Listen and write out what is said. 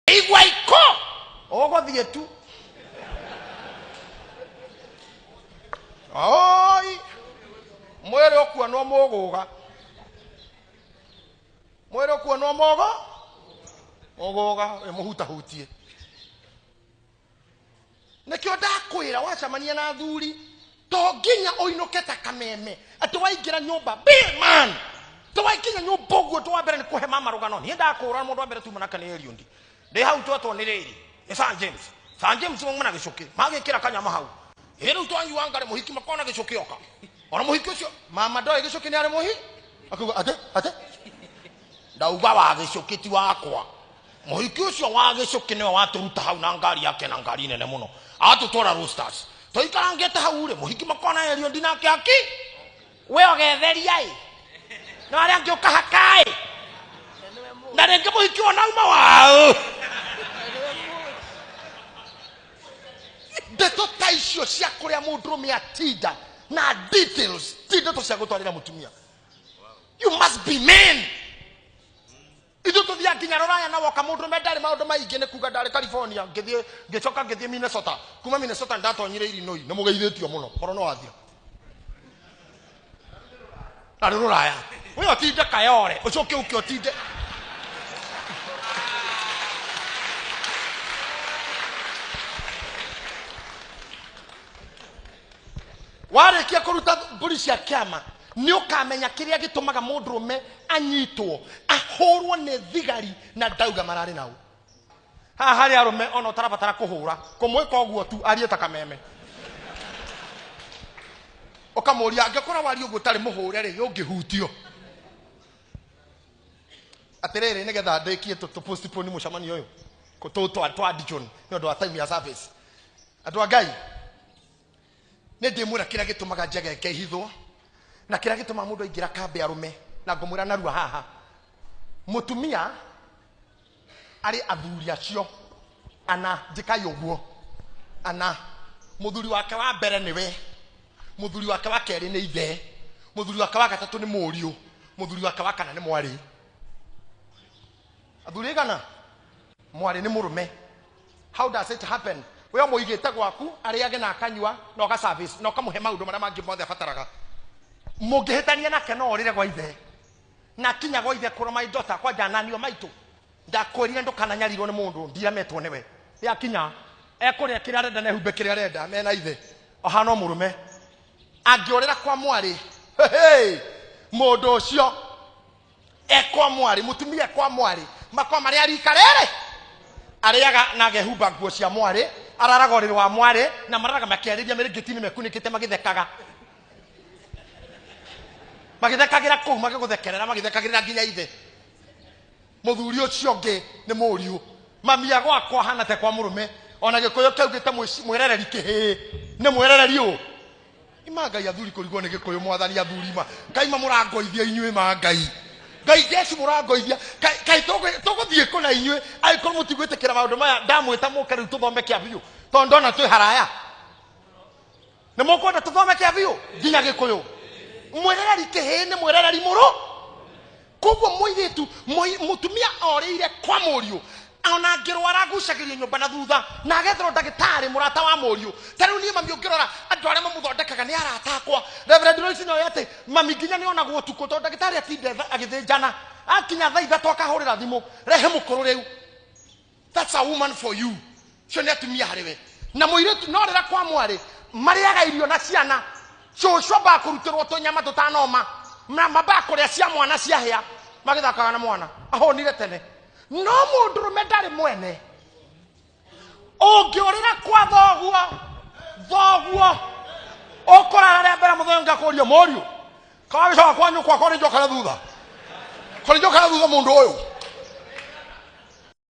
Igua iko ũgũthiĩ tu. Oi, mwĩrĩ ũkuonwo mũgũga, mwĩrĩ ũkuonwo mũgũ mũgũga ĩmũhutahutie. Nĩkĩo ndakwĩra wacemania na athuri to nginya ũinũke ta kameme atĩ waingĩra nyũmba, be a man. To waingĩra nyũmba ũguo ũndũ wa mbere nĩ kũhe mama rũgano. Niĩ ndakũra mũndũ wa mbere tuma nake nĩ Eliundi. Ndĩ hau twetwo nĩ rĩrĩ nĩ San James. San James mauma na gĩcũkĩ magĩkĩra kanyama hau. Ĩ rĩu twanyua ngarĩ mũhiki makona gĩcũkĩ oka. Ona mũhiki ũcio mama ndoĩ gĩcũkĩ nĩ arĩ mũhi. Akauga atĩ atĩ ndauga wa gĩcũkĩ ti wakwa. Mũhiki ũcio wa gĩcũkĩ nĩwe watũruta hau na ngari yake, na ngari nene mũno, atũtwara Roasters. Tũikarangĩte hau rĩ, mũhiki makona Eliundi nake aki we ũgetheria ĩ na arĩa angĩ ũkahaka ĩ, na rĩngĩ mũhiki ona uma wao. Ndeto ta icio cia kũrĩa mũndũrũme atinda na details ti ndeto cia gũtwarĩra mũtumia. You must be men. Ithuĩ tũthiaga nginya rũraya na woka mũndũrũme ndarĩ maũndũ maingĩ, nĩ kuga ndarĩ California, ngĩthiĩ ngĩcoka ngĩthiĩ Minnesota, kuma Minnesota ndatonyire Illinois, nĩ mũgeithĩtio mũno, horo no wathira. Arĩ rũraya we ũtinde Kayole, ũcoke ũke ũtinde warĩkia kũruta mbũri cia kĩama. Nĩ ũkamenya kĩrĩa gĩtũmaga mũndũrũme anyitwo ahũrwo nĩ thigari na ndauga mararĩ nao. Haha harĩ arũme ona ũtarabatara kũhũra, kũmwĩka ũguo tu arie ta kameme, ũkamũria angĩkorwo waria ũguo ũtarĩ mũhũre rĩ, ũngĩhutio atĩrĩrĩ. Nĩgetha ndĩkie tũ postpone mũcemanio ũyũ twa adjourn nĩ ũndũ wa time ya service. Andũ a Ngai, nĩ ndĩmwĩra kĩrĩa gĩtũmaga njegeke ihithwo na kĩrĩa gĩtũmaga mũndũ aingĩra kambĩ arũme, na ngũmwĩra narua haha. Mũtumia arĩ athuri acio ana, njĩkai ũguo ana. Mũthuri wake wa mbere nĩwe, mũthuri wake wa kerĩ nĩ ithe, mũthuri wake wa gatatũ nĩ mũriũ, mũthuri wake wa kana nĩ mwarĩ. Athuri aigana? Mwarĩ nĩ mũrũme. How does it happen? We ũmũigĩte gwaku arĩage na akanyua na ũga service na ũkamũhe maũndũ marĩa mangĩ mothe abataraga. Mũngĩhĩtania nake no ũrĩre gwa ithe, na akinya gwa ithe kũrora my daughter kwanja nanio maitũ ndakwĩrire ndũkananyarirwo nĩ mũndũ ndirametwo nĩwe. Yakinya ekũrĩa kĩrĩa arenda na ehumbe kĩrĩa arenda mena ithe, ohana mũrũme. Angĩũrĩra kwa mwarĩ, hey, mũndũ ũcio ekwa mwarĩ, mũtumia ekwa mwarĩ, makwa marĩa arika rĩrĩ arĩaga na agehumba nguo cia mwarĩ, araraga ũrĩrĩ wa mwarĩ, na mararaga makĩarĩria mĩrĩngĩti-inĩ mekunĩkĩte magĩthekaga, magĩthekagĩra kũu, magĩgũthekerera, magĩthekagĩrĩra nginya ithe. Mũthuri ũcio ũngĩ nĩ mũriũ, mami agwakwa hana te kwa mũrũme. Ona gĩkũyũ kĩaugĩte mwĩrereri kĩhĩĩ nĩ mwĩrereri ũ. Ima Ngai athuri kũrigwo nĩ gĩkũyũ, mwathani athuri ma kaima mũrangoithia inyuĩ ma Ngai, Ngai Jesu mũrangoithia. Kai tũgũthiĩ kũ na inyuĩ angĩkorwo mũtigwĩtĩkĩra maũndũ maya? Ndamwĩta mũke rĩu tũthome kĩa biũ, tondũ ndona twĩ haraya. Nĩ mũkwenda tũthome kĩa biũ nginya gĩkũyũ? Mwĩrereri kĩhĩĩ nĩ mwĩrereri mũrũ. Koguo mũirĩtu, mũtumia orĩire kwa mũriũ, ona angĩrwara agucagĩrio nyũmba na thutha na agetherwo ndagĩtarĩ mũrata wa mũriũ. Ta rĩu niĩ mami ũngĩrora andũ arĩa mamũthondekaga nĩ arata akwa. Reverend Lois nĩoĩ atĩ mami nginya nĩonagwo ũtukũ, tondũ ndagĩtarĩ atinde agĩthĩnjana, akinya thaa 3 akahũrĩra thimũ, rehe mũkũrũ rĩu. That's a woman for you. Cio nĩ atumia harĩ we. Na mũirĩtu no rĩra kwa mwarĩ, marĩaga irio na ciana. Cũcũ ambaga kũrutĩrwo tũnyama tũtanoma, na mambaga kũrĩa cia mwana ciahĩa, magĩthakaga na mwana ahũnire tene. No mũndũrũme ndarĩ mwene. Ũngĩũrĩra kwa thoguo, thoguo ũkũrara rĩa mbere mũthenya ngakũria mũriũ, kawagĩcoka kwa nyũkwa kũrĩ njoka na thutha, kũrĩ njoka na thutha mũndũ ũyũ.